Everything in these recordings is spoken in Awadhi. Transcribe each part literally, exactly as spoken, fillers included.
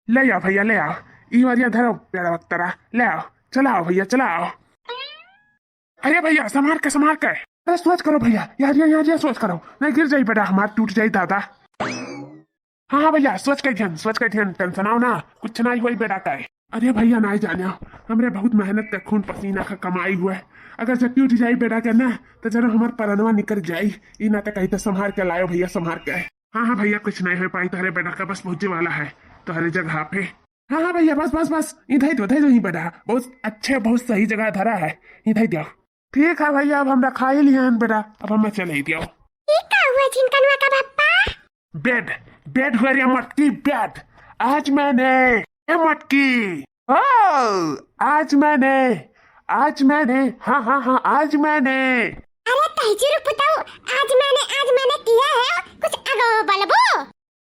ले आओ भैया, ले आओ। ई हरिया धरो, प्यारा बख्तरा, ले आओ, चलाओ भैया, चलाओ। अरे भैया, संभार के, संभार के। अरे सोच करो भैया, यार, यार, यार, यार, सोच करो, नहीं गिर जाई बेटा हमार, टूट जाई दादा। हाँ, हाँ भैया, सोच के ध्यान, सोच के ध्यान, टेंशन आओ ना, कुछ ना होई बेटा का। अरे भैया, नहीं जाने, हमरे बहुत मेहनत का, खून पसीना का कमाई हुआ है। अगर जब टूट जाई बेटा के ना, तो जरा हमार परनवा निकल जाई। ई ना तो कहीं तो संभार के लायो भैया, संभार के। हाँ, हाँ भैया, कुछ नहीं हो पाई तोहरे बेटा का, बस पहुँचे वाला है तोहरे जगह पे। हाँ, हाँ भैया, बस, बस, बस, इधर ही दो, इधर ही दो, बेटा, बहुत अच्छे, बहुत सही जगह धरा है, इधर ही दो। ठीक है भैया, अब हम रखा ही लिया बेटा, अब हमें चले ही दो। ई का हुआ झिनकनवा का पप्पा? बेड, बेड हुआ रे मटकी, बेड। आज मैंने, ए मटकी, ओ, आज मैंने, आज मैंने, हाँ, हाँ, हाँ, आज मैंने। अरे तहजीर पुताऊ, आज मैंने, आज मैंने किया है, कुछ आगो बोलबो?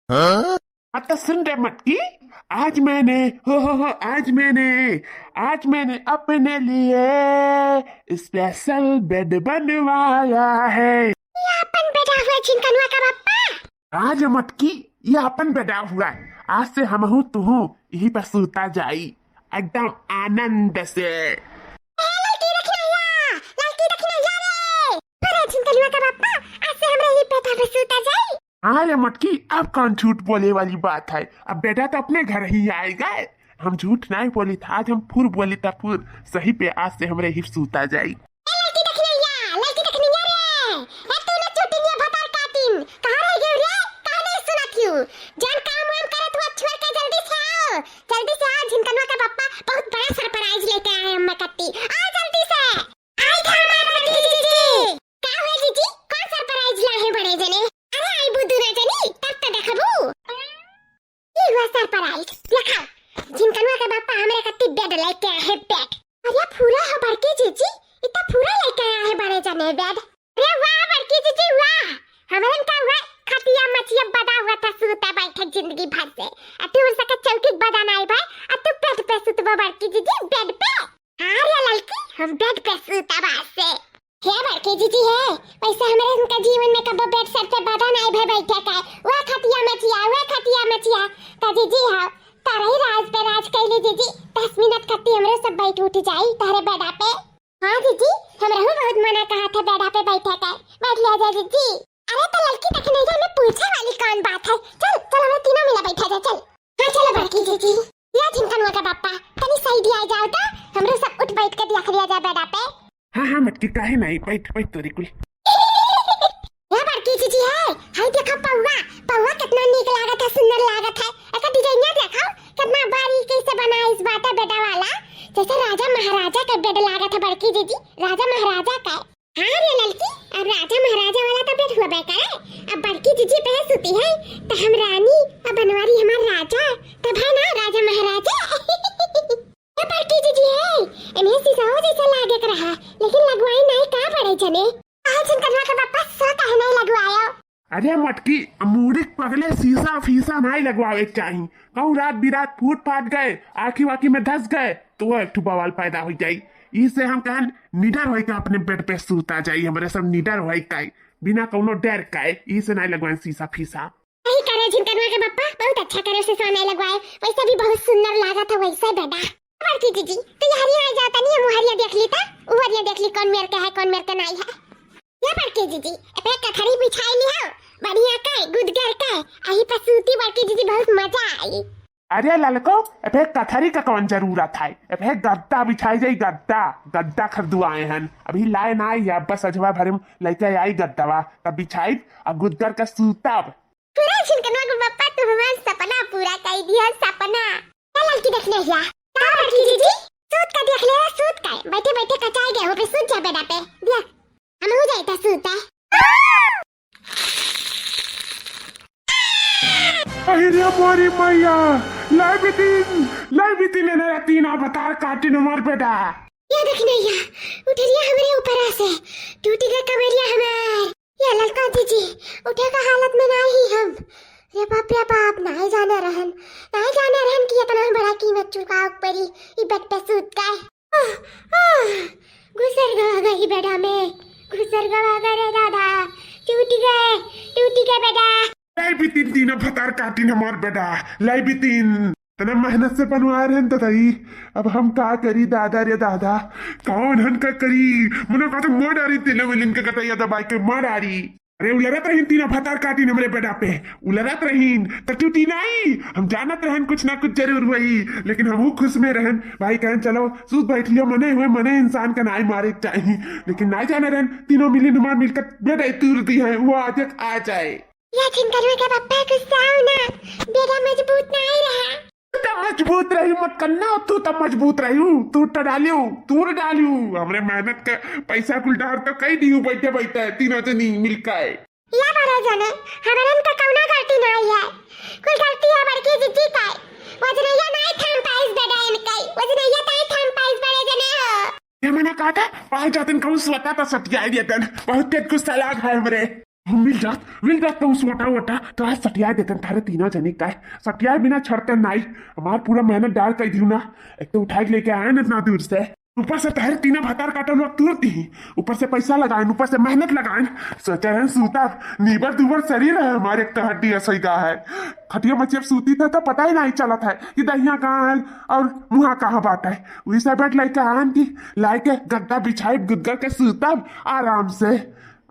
हाँ? हाँ तो सुन रे मटकी, आज मैंने, हो, हो, हो, आज मैंने, आज मैंने अपने लिए स्पेशल बेड बनवाया है। ये अपन बेडा हुआ झिनकनवा का पप्पा? आज मटकी, ये अपन बेडा हुआ। आज से हमहू तुहू यही पर सूता जाई, एकदम आनंद से। ए, ललकी देखिया, ललकी देखिया रे। अरे झिनकनवा का पप्पा, आज से हमरे यही बेडा पर सूता जाई। हाँ रे मटकी, अब कौन झूठ बोले वाली बात है? अब बेटा तो अपने घर ही आएगा। हम झूठ नहीं बोली था, आज हम फुर बोली था, फुर। सही पे आज से हमरे ही सूता जाई। ए लड़की देखनिया, लड़की देखनिया रे, ए तू ना चोटिनिया भतार काटिन, कहाँ रह गयो रे? कहाँ नहीं सुनत हूँ? जान काम वाम करत हुआ छोड़ के जल्दी से आओ, जल्दी से आओ, झिनकनवा का पप्पा बहुत बड़ा सरप्राइज लेके आए हैं अम्मा कत्ती, आ जल्दी से। आई था हमार बड़की जीजी। का हुआ जीजी? कौन सरप्राइज लाए हैं बड़े जने? अरे आई बुद्धू ना जनी, तब तो देखबू। ई हुआ सरप्राइज। देखा, झिनकनवा के बापा हमरे कत्ती बेड लेके आए हैं, बेड। अरे फूला है बड़की जीजी, ई तो फूला लेके आए हैं बड़े जने बेड। अरे वाह बड़की जीजी वाह, हमरन का हुआ खटिया मचिया बदा हुआ था सूता बैठे जिंदगी भर से। आ तू उनसे के चौकी बदा नाई भाई, आ तू बेड पे सुतबो बड़की जीजी, बेड पे। हाँ रे ललकी, हम बेड पे सूतब आज से। हे बड़की जीजी हे, वैसे हमरे उनका जीवन में कबो बेड सर पे बदा नाई भे बैठे का। वह खटिया मचिया, वह खटिया मचिया। का जीजी हाव, तारही राज पे राज कैली जीजी। दस मिनट कत्ती हमरे सब बैठ उठ जाई तारे बेडा पे। हाँ जीजी, हमरहू बहुत मना कहा था बेडा पे बैठे का। बैठ लिया जा जीजी। अरे तो लड़की तक नहीं जाने पूछे वाली कौन बात है। चल, चल हमरे तीनों मिला बैठा जा, चल। हाँ चलो बड़की जीजी। या झिनकनवा का पप्पा, तनी सही दिया जाओ तो, हमरे सब उठ बैठ के दिया खलिया जा बेडा पे। हाँ, हाँ, मटकी, काहे नहीं? बैठ, बैठ तोरी कुल। या बड़की जीजी है, हाय देखो पौवा, पौवा कितना नीक लागत है, सुंदर लागत है। एकर डिजाइनिया देखो, कितना बारीकी से बनाइस बाटे बेडा वाला, जैसे राजा महाराजा के बेड लागत है बड़की जीजी, राजा महाराजा का। हाँ रे ललकी, अब राजा महाराजा वाला तो बेड हुआ बेकार है, अब बड़की जीजी पे सुती है, तो हम रानी, अब बनवारी हमार राजा, तब है ना राजा महाराजा। ए बड़की जीजी है, एमे शीशा जैसा लागे के रहा, लेकिन लगवाई नहीं का बड़े जने। आज झिनकनवा के पप्पा सो काहे नहीं लगवायो? अरे मटकी, मूड़ी के पगले शीशा फीसा नहीं लगवावे के चाही। कहूँ रात बिरात फूट फाट गए, आँखी वाँखी में धस गए, तो वो एक ठो बवाल पैदा हो जाई। इसे हम कहन निडर होई के अपने बेड पे सूता जाई, हमरे सब निडर होई के, बिना कौनो डर के। इसे नहीं लगवाए शीशा फीसा। यही करे झिनकनवा के पप्पा, बहुत अच्छा करे से सोना लगवाए, वैसे भी बहुत सुंदर लागत है वैसे बेटा। बड़की जीजी, तो ये हरिया आ जाता नहीं है, वो हरिया देख ली था, वो हरिया देख ली कौन मेर के है, कौन मेर के नहीं है। या बड़की जीजी, एपे कथरी बिछाई ली हो, बढ़िया के, गुदगर के, अही पर सूती बड़की जीजी, बहुत मजा आई। अरे ललको, एपे कथरी का कौन जरूरत है? एपे गद्दा बिछाई जाई, गद्दा, गद्दा खरीदुआए हन। अभी लाए ना आई, अब बस अजवा भरे में लेके आई गद्दवा, तब बिछाई और गुदगर के सूतब। पूरा झिनकनवा के पप्पा, तू हमार सपना पूरा कर दिया, सपना। का ललकी देखने हिया? का बड़की जीजी? सूत का देख ले, सूत का। बैठे बैठे कचाई गए हो, पे सूत जा बेडा पे। दिया। हम हो जाए था सूता। अरे मोरी मैया, लाई बितिन, लाई बितिन, एने तीन अवतार काटिन हमार बेटा। या देख नैया, उठरिया हमरे ऊपर से टूट गए कमरिया हमार। या ललका जीजी, उठे का हालत में नहीं ही हम। रे बाप रे बाप, नहीं जाने रहन, नहीं जाने रहन कि इतना बड़ा कीमत चुकाओ पड़ी ई बेड पे सूत का। आह, आह, घुसर गवा गई बेडा में, घुसर गवा गए रे दादा, टूट गए, टूट गए बेडा। लाई बितिन तीन अवतार काटिन हमार बेटा, लाई बितिन। इतना मेहनत से बनवा रहे हैं ददाई, अब हम का करी दादा रे दादा, कौन हन का करी? मना का तो मार डारी, तीनों मिलिन के गटैया दबाई के मार डारी। अरे उलरत रहीन तीनों भतार काटिन हमरे बेटा पे, उलरत रहीन तो टूटी नाई। हम जानत रहन कुछ ना कुछ जरूर हुई, लेकिन हमहू खुश में रहन। भाई कहन चलो सूत बैठ लियो, मने हुए मने इंसान का नाई मारे के चाही, लेकिन नाई जाने रहन तीनों मिलिन हमार मिलकर बेटा तूर दी है, वो आज आ जाए। या झिनकनुआ के पप्पा गुस्साओ ना, बेटा मजबूत नाई रहा। तू तो मजबूत रही मत कन्ना, तू तो मजबूत रही, तू तो डालियो, तू डालियो। हमरे मेहनत का पैसा कुल डार तो कई दियो बैठे बैठे तीनों जनी मिलकर। या बड़े जने, हमरन का कौना गलती नाई है, कुल गलती है बड़की जिज्जी का। वजनैया नाई थाम पाइस बेटा इनका, वजनैया नाई थाम पाइस बड़े जने हो। ये मना कहा था, आज जातन कहूँ स्वता तो सटिया देतन, बहुत तेज गुस्सा लाग है हमरे। हम मिल जात, मिल जात कहूँ स्वता वोटा, तो आज सटिया देतन थारे तीनों जनी का, सटिया बिना छड़ते नाई, हमार पूरा मेहनत डार कर दियो ना, एक तो उठा के लेके आए ना इतना दूर से, ऊपर से तहरे तीनों भतार काटल लोग तुरंत ही, ऊपर से पैसा लगाएन, ऊपर से मेहनत लगाएन, सोचे हैं सूता, नीबर दूबर शरीर है हमारे, एक तो हड्डी असैगा है, खटिया मचिया सूती था तो पता ही नहीं चलत है कि दहिया कहाँ है और मुँहा कहाँ बात है। वही सब बेड लेके आन की, लाइके गद्दा बिछाई गुदगर के सूतब आराम से,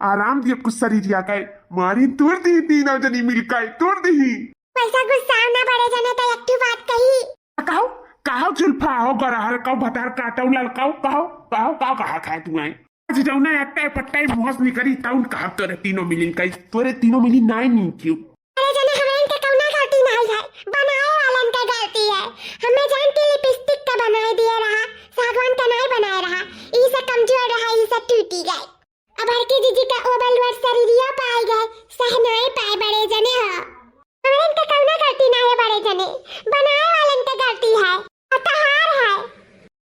आराम दिए कुछ शरीर या के। मारी तोड़ दी तीनों जनी मिलकर तोड़ दी। पैसा गुस्सा ना बड़े जने तो एक ठो बात कही। कहो, कहो जुल्फा हो गरहर कहो भतार काटो ललकाओ कहो, कहो, कहो, कहा खाए तू आए। आज जौना अट्टे पट्टे मुहस निकरी तौन कहा तोरे तीनों मिलिन कई, तोरे तीनों मिलिन नाई नी क्यों? अरे जने हमन के कौना गलती नाई है, बनाए वालन के गलती है। हमें जान के लिपस्टिक का बनाए दिए रहा, सागवान का नाई बनाए रहा, ई से कमजोर रहा, ई से टूटी गए। अब हर की जीजी का ओबल वर शरीरिया पाए गए, सह नाई पाए बड़े जने हो। हमन के कौना गलती नाई है बड़े जने, बनाए वालन के गलती है, आ तहार है।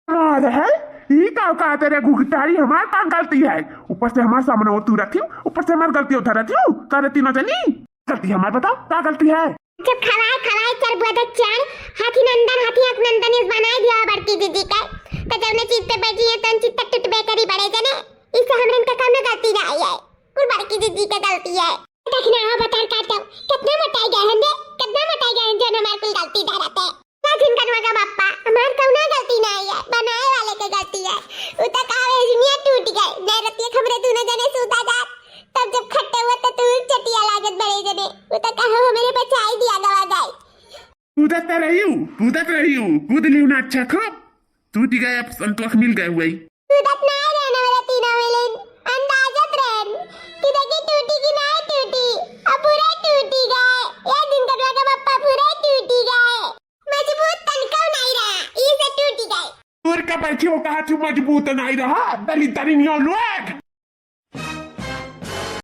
हमार है? ई का कहते रे घुघटारी, हमार का गलती है? ऊपर से हमार सामने वो तू रखियो, ऊपर से हमार गलती उधर रखियो, करे तीनों जनी। गलती हमार बताओ, का गलती है? जब खवाए खवाए चर बुआ चार, हाथी नंदन, हाथी आँख नंदन इस बनाए दिया बड़की जीजी का, तो जौने चीज पे बैठी है तौन चीज तक टूटबे करी बड़े जने, इससे हमरन का कौनो गलती ना आई है, कुल बड़की जीजी के गलती है। देखना हो भतार काटो, कितना मोटाई गए हैं रे, कितना मोटाई गए हैं जो हमार कुल गलती धरत है। ना झिनकनुआ का बापा, हमार कौना गलती ना आई है, बनाए वाले के गलती है। उ तो का है, दुनिया टूट गए, मैं रतिया हमरे दोनों जने सूता जात, तब जब खट्टे हुआ तो तू चटिया लागत बड़े जने, उ तो कहो हमरे बचाई दिया गवा गए। कूदत तो रही हूँ, कूदत रही हूँ, कूद लियो ना अच्छा खूब। टूटी गए, अब संतोष मिल गए हुए। कूदत ना रहने वाला तीनों मिलिन, अंदाजत रहन कि देखी टूटी कि ना टूटी, अब पूरा टूटी गए। ये झिनकनुआ का बापा पूरा टूटी गए, मजबूत तनका नहीं रहा, ई से टूटी गए। तोर का बैठी हो कहा तू मजबूत नहीं रहा, दलित दरिनियो लोग।